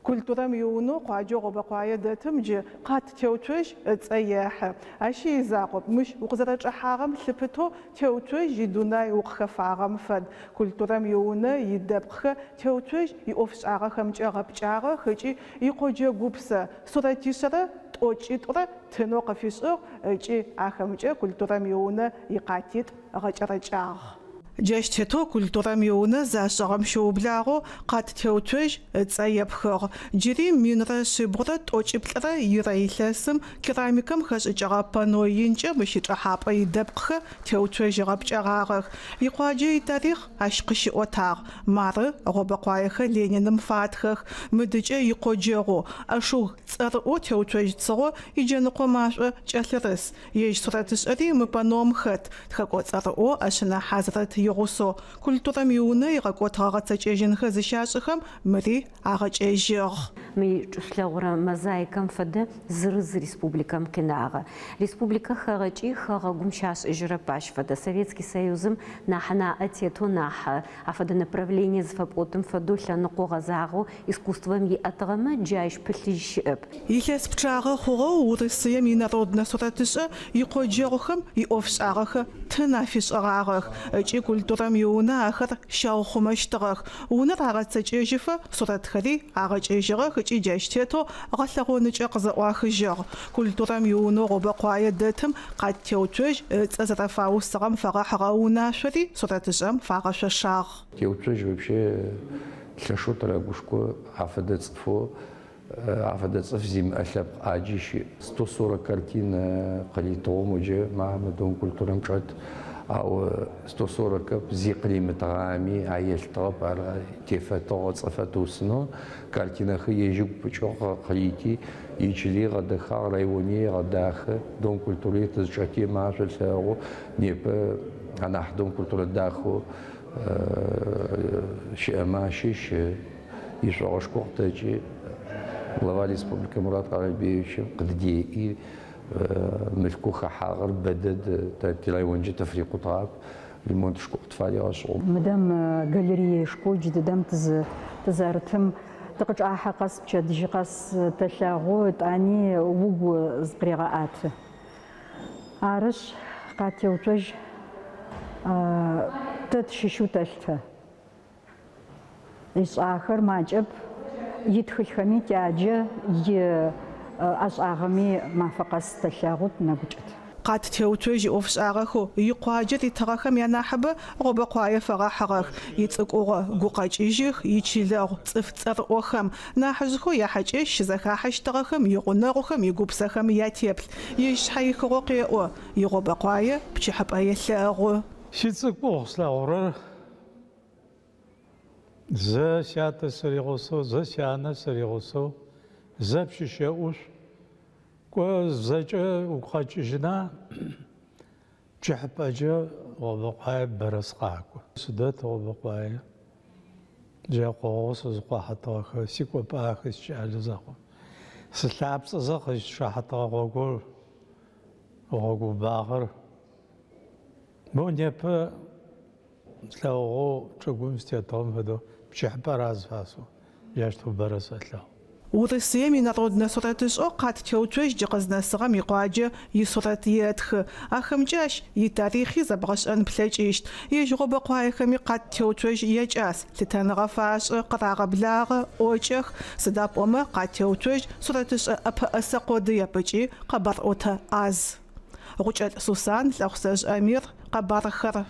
Культурэм иунэу къуаджэу Гъобэкъуае дэтым джы Къат Теуцожь ыцӏэ ехьы. Ащи изакъоп, мыщ укъызэрэчӏэхьагъэм лъыпытэу Теуцожь идунай укъыхэфагъэм фэд. Культурэм иунэ идэпкъхэр Теуцожь иӏофшӏагъэхэмкӏэ гъэпкӏагъэх ыкӏи икъоджэ гупсэ сурэтишъэрэ тӏокӏитӏурэ тынэу къыфишӏыгъ ыкӏи ахэмкӏэ культурэм иунэ икъатитӏу гъэкӏэрэкӏагъ. Джащ тетэу культурэм иунэ зашӏыгъэм щыублагъэу Къат Теуцожь ыцӏэ епхыгъ. Джыри 1142-рэ илъэсым керамикэм хэшӏыкӏыгъэ панно инкӏэ мыщ ичӏэхьапӏэ идэпкъхэр Теуцожь ыгъэпкӏэгъагъэх. Икъуаджэ итарихъ ащ къыщиӏотагъ. Мары Гъобэкъуаехэр Лениным фатхэх. Мыдыкӏэ икъоджэгъу ашуг цӏэрыӏоу Теуцожь Цыгъо иджэныкъо машӏо кӏэлъырыс. Ежь сурэтышӏэри мы панном хэт. Тхэкӏо цӏэрыӏоу Ӏэшъынэ Хьазрэт игъусэу культурэм иунэ игъэкӏотыгъэ гъэцэкӏэжьынхэр зыщашӏыхэм мыри агъэкӏэжьыгъ. Мы шъулъэгъурэ мозаикэм фэдэ зырыз республикэм къинагъэ. Республикэ хэгъэкӏи хэгъэгум щашӏыжьырэп ащ фэдэ. Советский Союзым нахь ынаӏэ тетэу, нахь афэдэ направление зыфэпӏотым фэдэу лъэныкъо гъэзагъэу искусствэм иӏэтыгъэмэ джы ащ пылъыжь щыӏэп. Илъэс пчъагъэ хъугъэу Урысыем инароднэ сурэтышӏэ икъоджэгъухэм иӏофшӏагъэхэр тын афишӏыгъагъэх ыкӏи культурэм иунэ ахэр щаухъумэщтыгъэх. Унэр агъэцэкӏэжьыфэ сурэтхэри агъэкӏэжьыгъэх ыкӏи джащ тетэу гъэлъэгъоныкӏэ къызэӏуахыжьыгъ. Культурэм иунэу Гъобэкъуае дэтым Къат Теуцожь ыцӏэ зэрэфаусыгъэм фэгъэхьыгъэ унашъори сурэтышӏэм фагъэшъошагъ. Теуцожь вообще лъэшэу тырэгушхо, афэдэ цӏыфэу, афэдэ цӏыф зимыӏэ лъэпкъ ӏаджи щыӏ. 140 картин къыритыгъэу моджэ мы Дом культурэм чӏэт, ау 140 зи къыримытыгъами а елъытыгъэп, ар тефэтыгъ ыцӏэ фэтыусынэу. Картинэхэр ежь ыгу пыкӏыгъ къырити, ичыли ыгъэдэхагъ, райони ыгъэдахэ. Дом культурэ тызчӏэти машъо лъэгъу, непэ анахь Дом культурэ дахэу щыӏэмэ ащыщ ишӏогъэшхо къытэкӏи. Глава республикэ Мурат Къаралбеевичым къыддеӏи, мылъкоу хэхьагъэр бэдэд, тэ тирайонкӏэ тыфрикъутыгъап, ремонтышхо къытфаригъэшӏыгъ. Мыдэм галереешхоу джыдэдэм тызэрытым тыкъычӏахьэ къэс, пчэдыжьы къэс тэлъэгъу, ытӏани угу зыкъырегъэӏэты. Арышъ, Къат Теуцожь тэ тщыщэу тэлъытэ. Ишӏахэр макӏэп, итхылъхэми тяджэ, и ӏэшӏагъэми мафэ къэс тэлъэгъу, тынэгу кӏэт. Къат Теуцожь иӏофшӏагъэхэу икъуаджэ ритыгъэхэм янахьыбэ Гъобэкъуае фэгъэхьыгъэх. Ицӏыкӏугъо гукъэкӏыжьых, ичылэгъу цӏыф цӏэрыӏохэм, нахьыжъхэу яхьакӏэщ щызэхахьэщтыгъэхэм, игъунэгъухэм, игупсэхэм ятеплъ. Ежь шъхьэихыгъэу къеӏо, и Гъобэкъуае пчыхьыпӏэ елъэгъу. Сицӏыкӏугъ слъэгъурэр зэ сятэ сыригъусэу, зэ сянэ сыригъусэу, зэ Пщыщэ ӏушъу, кӏо зэкӏэ угу къэкӏыжьына, пчыхьыпӏэкӏэ Гъобэкъуае бэрэ сыкъакӏо. Сыдэт Гъобэкъуае, джа къогъоу сызыкъуахьытыгъэхэр, сикӏопӏахэр сикӏалэ зэхъум. Сылъапцӏэзэ къызщычъахьытыгъэ гъогур, гъогубагъэр. Моу непэ слъэгъугъэу чӏыгум сытетыгъэм фэдэу пчыхьыпӏэр азыфасэу, джащтэу бэрэ сэлъэгъу. Урысыем инароднэ сурэтышӏэу Къат Теуцожь джы къызнэсыгъэм икъуаджэ исурэт етхы. Ахэмкӏэ ащ итарихъи зэбгъэшӏэн плъэкӏыщт. Ежь Гъобэкъуаехэми Къат Теуцожь якӏас, лъытэныгъэ фашӏы, къырагъэблагъэ, ӏокӏэх. Сыда пӏомэ Къат Теуцожь сурэтышӏэ ӏэпэӏэсэ къодыеп ыкӏи къэбарӏотэ ӏаз. Гъукӏэлӏ Сусан, Лӏэхъусэжъ Амир, къэбархэр.